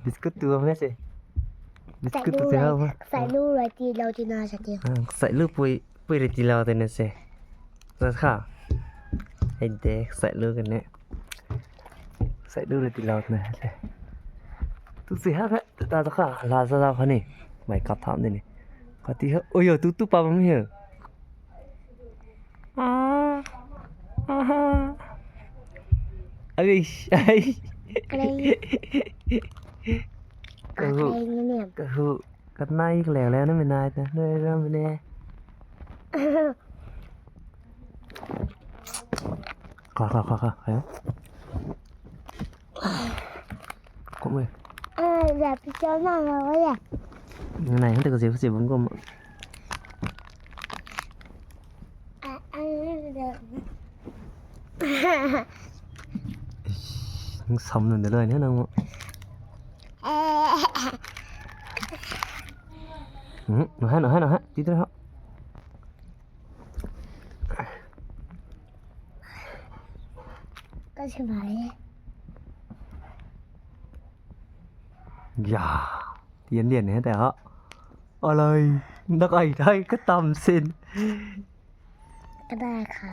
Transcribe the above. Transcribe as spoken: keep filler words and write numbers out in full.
Biscuit tu ham se. Biscuit tu se ha. Sai lu rati lau ti na sa ti. Sai lu pui pui rati lau te na se. Sa kha. Ai de sai lu ka ne. Sai lu rati lau na se. Tu se ha ka ta ta kha la sa la kha ni. Mai kap tham ni ni. Ka ti ha. Oi yo tu tu pa bam he. Ah. Aha. Ai ai. Kalei. Ka hu. Kalei ni ni. Ka hu. Ka nai ka leo leo na mi nai ta. Nai ra mi ne. Kha kha kha kha. Kha. Kom oi. Ah, ya pi chao na ma wa ya. Nai hante ka se se bum kom. Nang sam nun de loi ne nang mo. Hmm, no ha no ha no ha. Ti tu ha. Ka se mai. Ya. Tien lien ne te ha. Alai, na kai thai ka tam sin. Ka da kha.